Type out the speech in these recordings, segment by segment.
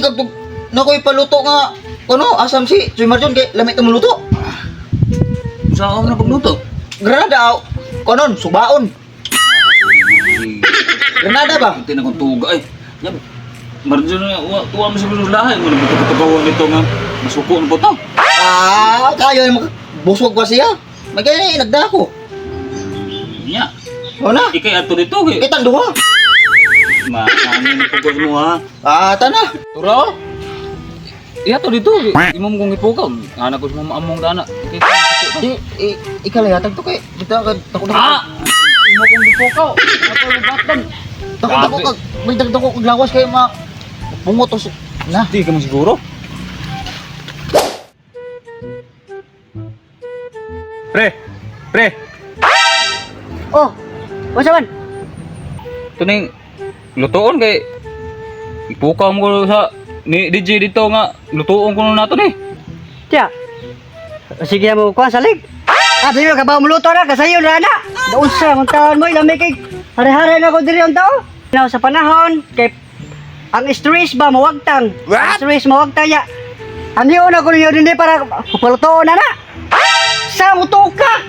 Sikag tug nakoy paluto nga kuno asam si Sir Marjon kay lami tong luto. Sa ako na pagluto. Granada aw. Konon subaon. Granada ba? Hindi na kong tuga eh. Yan. Marjo na, tuwa mo sa lahay. Wala ba ito nito nga masuko na po to? Ah, kayo yung busog ba siya? May kaya nagda ko. Nya. O na. Ikay ato dito eh. Kitang duha. Maano na pugos mo ha. Ah, tana. Turo? Iya to dito. Imo mo kong ipukaw. Anak ko sa mama among dana. Ikay masuko Di ikalayatag to kay dito ka takot na. Ah! Imo kong ipukaw. Ato lubatan. Takot ako kag may dagdag ko kag lawas kay ma pungot to na. Di ka mo siguro. Pre! Pre! Oh, unsa man? Ito na yung lutoon kay ipukaw mo ko sa ni DJ dito nga lutoon ko na nato ni. Tiya. Sige mo kuan salig. Ah, dili ka ba muluto na kasayo na na. Daunsa man taon mo lami kay hare-hare na ko diri ang tao. Now sa panahon kay ang stress ba mawagtang. Ang stress mawagtang ya. Ano na ko niyo dinhi para palutoon na na. Sa mutuo ka.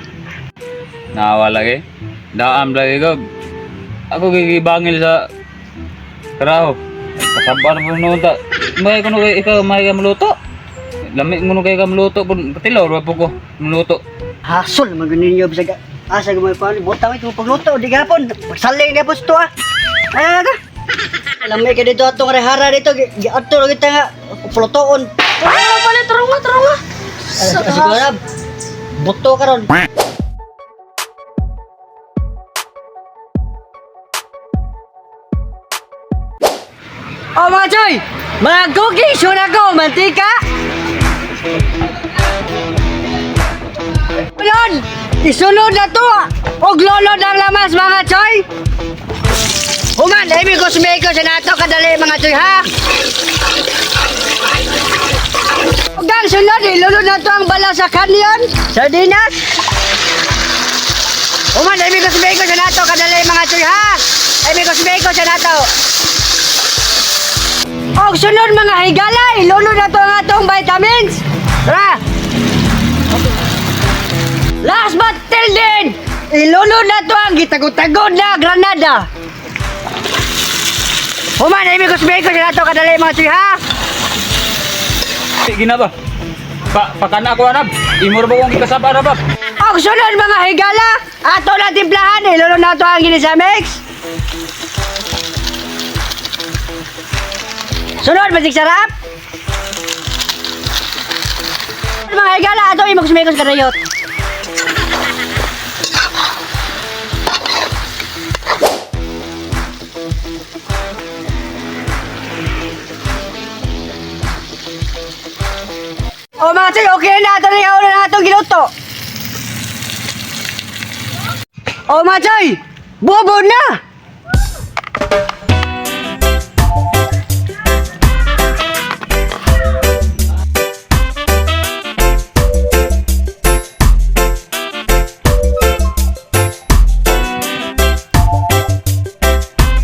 Nawa lagi. Daam lagi ko. Ako gigibangil sa trabaho. Kasabar mo noon ta. May kuno kay ikaw may ka maluto. Lami mo kay ka maluto pun patilaw ra po ko maluto. Hasol man gyud ninyo bisag asa gyud mo kuan butang ito pagluto di gapon. Pagsaling di to ah. Ay ka. Lami kay dito atong hare-hara dito giadto ra kita nga palutoon. Tara pala, tara nga, tara nga. Siguro buto karon. Oh mga choy, mga cooking show na ko, mantika. Yun, isunod na to ah. Og lolod ang lamas mga choy. Human, amigos meko sa nato kadali mga choy ha. Ug ang sunod, ilulod na to ang bala sa kanyon, sardinas. Human, amigos meko sa nato kadali mga choy ha. Amigos meko sa nato. Og sunod mga higala, ilulod na to ang atong vitamins. Tara! Last but till then, ilulod na to ang gitagod-tagod na granada. Human, amigos meko sa nato kadali mga choy ha. Gina ba? Pa pakana ako anab. Imo ra ba kong gikasaba ra ba? Og sunod mga higala, ato na timplahan, ilulod na to ang ginisa mix. Sunod, masig sarap. Mga higala, ato imog-sumikos kadayot. O mga choy, okay na ato na yung na atong giluto. O mga choy, bobo na!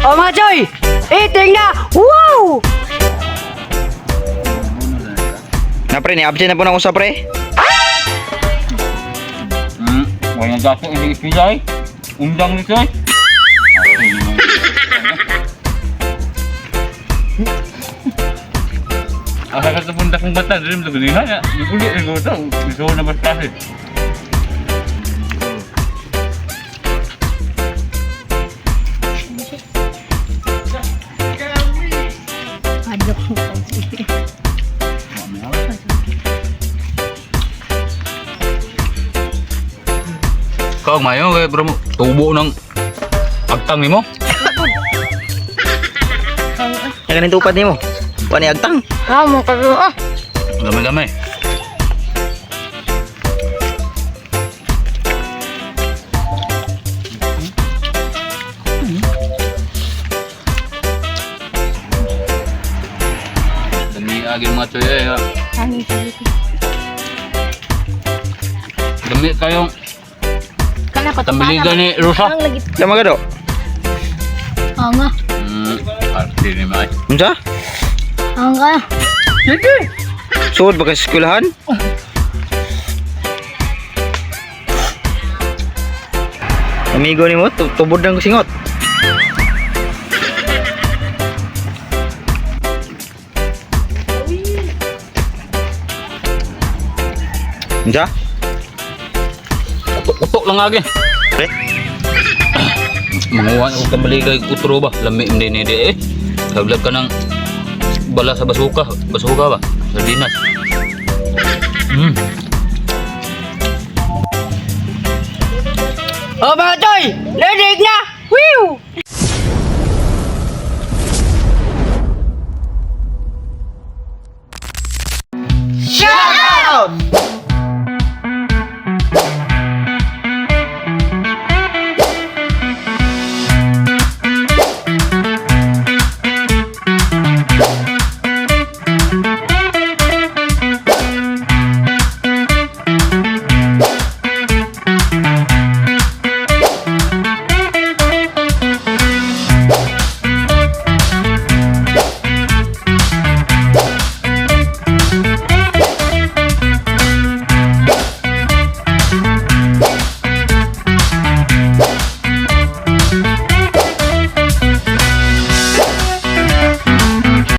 O mga choy, eating na! Wow! Na pre, ni absent na po na usa pre. Wala dato ini ipilay. Undang ni choy. Asa ka sa punta kong bata, dili mo sa ganihan. Uli, ikaw to. Gusto ko na basta eh. Kau mayo kay bro tubo ng agtang nimo. Yang kanin tupad nimo. Wani agtang. Ah, mo kayo ah. Gamay-gamay. Dami agin mga choy eh. Ha. Ano siya? Dami kayong Kana pa tambiligan ni Rosa. Ang lagi. Sama ka do. Ah nga. Arte ni Mai. Unsa? Ang ka. Sige. Sugod ba ka sa eskwelahan? Amigo nimo tubod ng singot. Unsa? Utok lang agi. Pre? Manguha ko kamaligay utro ba? Lami hindi ni di eh. Taglag ka ng bala sa basuka. Basuka ba? Sardinas. Oh mga toy, ready na. Woo! Shout out!